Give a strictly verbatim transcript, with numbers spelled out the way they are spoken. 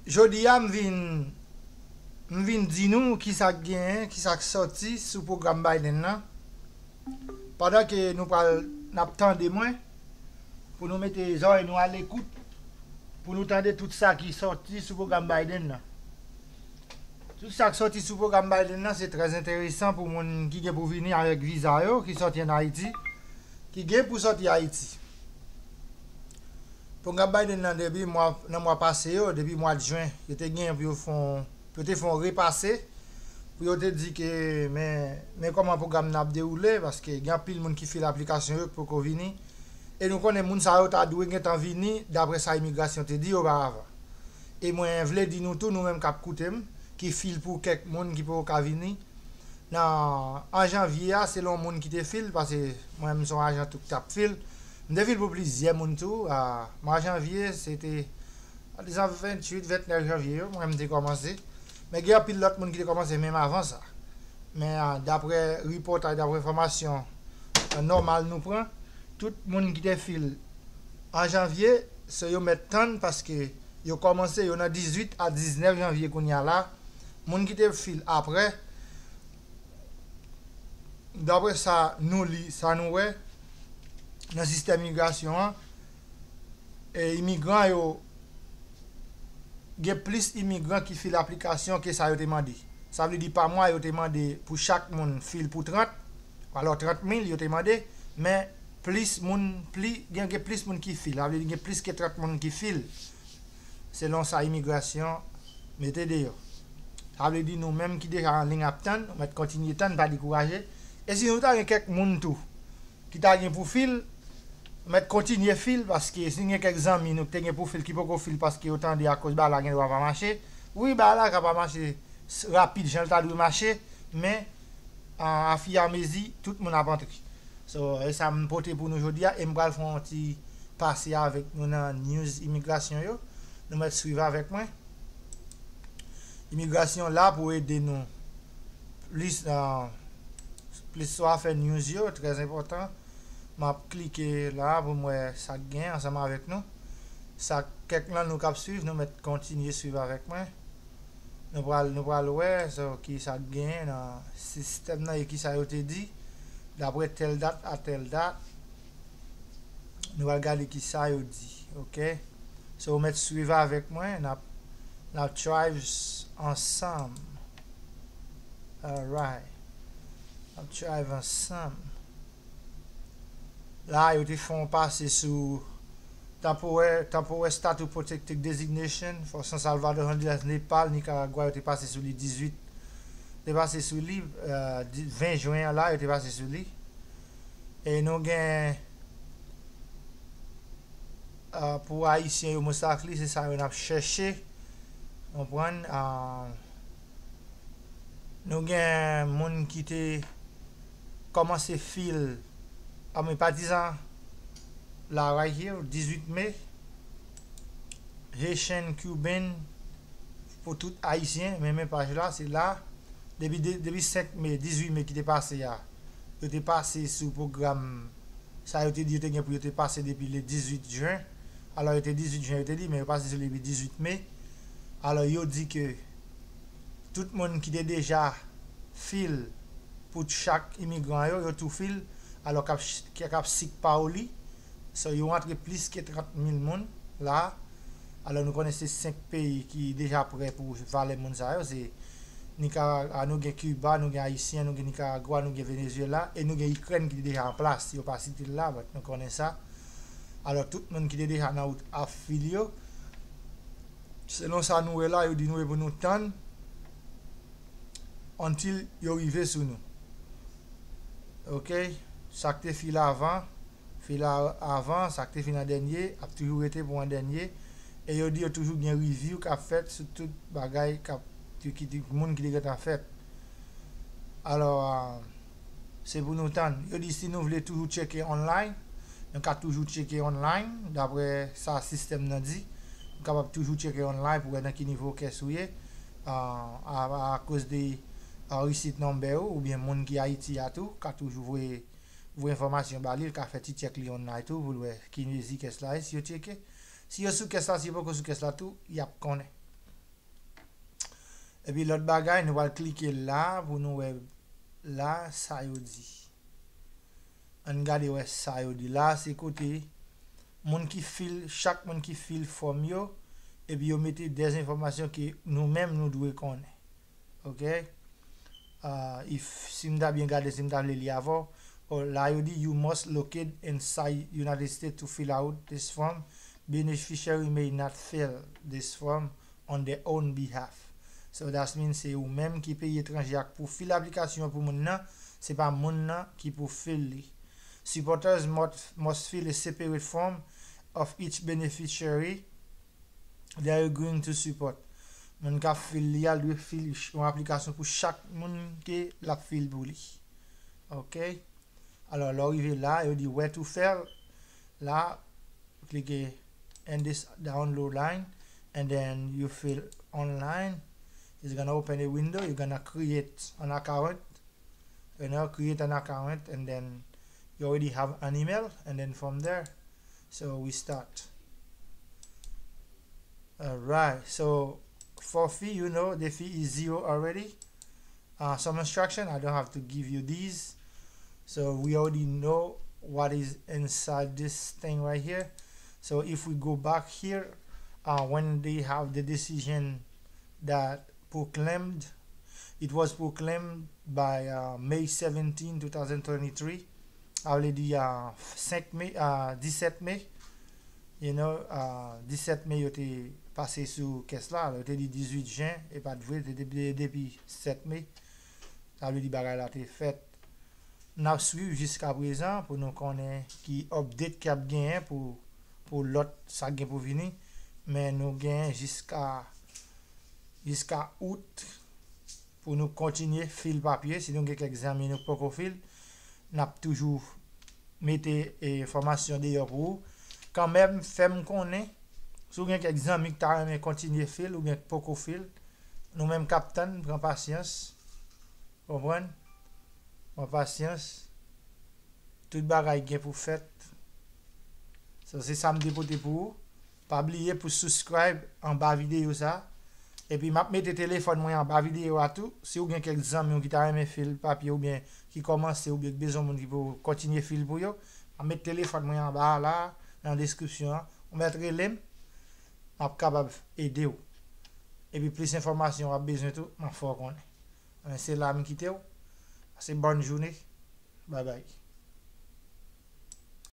Jodi a m vin m vin di nou ki sa k genyen, ki sa k sòti sou pwogram Biden nan. Pandan ke nou pral n ap tande mwen, pou nou mete zòrèy nou alekout, pou nou tande tout sa ki sòti sou pwogram Biden nan. Tout sa k sòti sou pwogram Biden nan se trè enteresan pou moun ki gen pou vini avèk viza yo, ki sòti ann Ayiti, ki gen pou sòti Ayiti. Pwogram Biden nan depi mwa, nan mwa pase yo, depi mwa jen, yo te genyen pou yo fè yon, pou yo te fè yon repase, pou yo te di ke men, men kòman pwogram nan ap dewoule, paske gen anpil moun ki fil aplikasyon yo ki poko vini. E nou konnen moun sa yo ta dwe gentan vini, daprè sa imigrasyon te di oparavan. E mwen vle di nou tou, nou menm k ap koute m, ki fil pou kèk moun ki poko ka vini, nan, an janvye a, selon moun ki te fil, paske mwen menm se yon ajan tou ki t ap fil. M te fil pou plizyè moun tou. A, mwa janvye, se te, an dizan venntuit, vennèf janvye yo, mwen menm te kòmanse. Men gen anpil lòt moun ki te kòmanse menm avan sa. Men, a, daprè repòtaj, daprè enfòmasyon, a, nòmal nou pran, tout moun ki te fil an janvye, se yo mèt tann paske yo kòmanse, yo nan dizuit a diznèf janvye kounye a la. Moun ki te fil apre, daprè sa nou li, sa nou wè nan sistèm imigrasyon an, e, imigran yo, gen plis imigran ki fil aplikasyon ke sa yo te mande. Sa vle di pa mwa yo te mande pou chak moun fil pou trant, alò trant mil yo te mande, men plis moun, pli, gen, gen plis moun ki fil, sa vle di gen plis ke trant moun ki fil, selon sa imigrasyon mete deyò. Sa vle di nou menm ki deja an liy ap tann, nou mèt kontinye tann, pa dekouraje. E si nou ta gen kèk moun tou ki ta gen pou fil, mèt kontinye fil, paske si gen kèk zanmi nou ki te gen pou fil ki poko fil paske yo tande akoz bagay la gen dwa pa mache, wi, bagay la ka pa mache s- rapid jan l ta dwe mache, men a, afiramezi, tout moun ap antre. So, e sa m pote pou nou jodi a, e m pral fè yon ti pase avèk nou nan news imigrasyon yo. Nou mèt swiv avèk mwen. Imigrasyon la pou ede nou plis, a, plis sou afè news yo, trè enpòtan. M ap klike la pou m wè sa k gen ansanm avèk nou. Sa, kèk nan nou k ap swiv, nou mèt kontinye swiv avèk mwen. Nou pral, nou pral wè, so, ki sa k genyen nan sistèm nan e ki sa yo te di, daprè tèl dat a tèl dat. Nou pral gade ki sa yo di, oke? So, ou mèt swiv avèk mwen, n ap, n ap thrive ansanm. Alright. N ap thrive ansanm. La, yo te fè yon pase sou temporary, temporary statute protected designation for San Salvador, Honduras, Nepal, Nicaragua, yo te pase sou li dizuit, te pase sou li, euh, di- ven jen an la, yo te pase sou li. E nou gen, euh, pou Ayisyen yo, mwen sa li, se sa yo n ap chèche, konprann, euh, nou gen moun ki te kòmanse fil, a, men patizan la, right here, dizuit me, Haitian, Cuban, pou tout Ayisyen, men men paj la, se la. Depi, de- depi senk me, dizuit me ki te pase a, yo te pase sou pwogram, sa yo te di yo te gen pou yo te pase depi le dizuit jen. Alò, yo te dizuit jen, yo te di, men yo pase sou li depi dizuit me. Alò, yo di ke tout moun ki te deja fil pou chak imigran yo, yo tou fil, alò k ap ch- k ap sik pa oli. So, yo antre plis ke trant mil moun la. Alò, nou konnen se senk peyi ki deja prè pou valè moun sa yo. Se Nicaragua, nou gen Kiba, nou gen Ayisyen, nou gen Nicaragua, nou gen Venezuela, e nou gen Ikrèn ki deja an plas. Yo pa site l la, but nou konnen sa. Alò, tout moun ki te deja nan wout ap fil yo, selon sa nou wè la, yo di nou e pou nou tann until yo rive sou nou. Oke? Sa k te fil avan, fil a- avan, sa k te fil an dènye, ap toujou rete pou an dènye. E yo di yo toujou gen review k ap fèt sou tout bagay k ap, ki, ki, moun ki te gentan fèt. Alò, a, se pou nou tann. Yo di si nou vle toujou tcheke online, nou ka toujou tcheke online, daprè sa sistèm nan di. Nou kapab toujou tcheke online pou wè nan ki nivo kès ou ye. A, a, akoz de, a, receipt number ou, oubyen moun ki Ayiti a tou, ka toujou voye, voye enfòmasyon ba li, l ka fè ti tchèk li online tou, pou l wè ki mezi kès la ye, si yo tcheke. Si yo sou kès la, si yo poko sou kès la tou, y ap konnen. Epi lòt bagay, nou pral klike la pou nou wè la sa yo di. Ann gade wè sa yo di. La se kote moun ki fill, chak moun ki fill fòm yo, epi yo mete dè enfòmasyon ke nou menm nou dwe konnen. Ok? Uh, if, si m ta byen gade, si m ta vle li avè w, oh, la yo di, "You must locate inside United States to fill out this form. Beneficiary may not fill this form on their own behalf." So that means se ou menm ki peyi etranje a pou fill aplikasyon pou moun nan, se pa moun nan ki pou fill li. Supporters must, must fill a separate form of each beneficiary they are agreeing to support. Moun k ap fill li a, l dwe fill yon aplikasyon pou chak moun ke l ap fill pou li. Ok? Alò, lè w rive la, yo di where to fill. La, klike in this download line, and then you fill online. It's gonna open a window. You're gonna create an account. You know, create an account, and then you already have an email, and then from there, so we start. All right, so for fee, you know, the fee is zero already. Uh, some instruction, I don't have to give you these. So we already know what is inside this thing right here. So if we go back here, uh, when they have the decision that proclaimed, it was proclaimed by uh, May seventeen, two thousand twenty-three. Sa vle di uh, senk me, uh, disèt me. You know, uh, disèt me yo te pase sou kès la. Yo te di dizuit jen, e pa t vre, te depi, depi sèt me. Sa vle di bagay la te fèt. N ap swiv jiska prezan pou nou konnen ki update k ap genyen pou, pou lòt sa k gen pou vini. Men nou genyen jiska, jiska out pou nou kontinye fill papye. Si nou gen kèk zanmi nou poko fill, n ap toujou mete enfòmasyon deyò pou ou. Kanmenm, fè m konnen si w gen kèk zanmi k ta renmen kontinye fill oubyen k poko fill. Nou menm k ap tann, pran pasyans. Konprann? Pran pasyans. Tout bagay gen pou fèt. So, se sa m te pote pou ou. Pa bliye pou subscribe anba videyo sa. Epi m ap mete telefòn mwen anba videyo a tou. Si w gen kèk zanmi w ki ta renmen fill papye oubyen ki kòmanse oubyen ki bezwen moun ki pou kontinye fill pou yo, m ap met telefòn mwen anba a la, nan deskripsyon an. Ou mèt rele m, m ap kapab ede w. Epi plis enfòmasyon w ap bezwen tou, m ap fè w konnen. Men se la m kite w. Pase bòn jounen. Bye bye.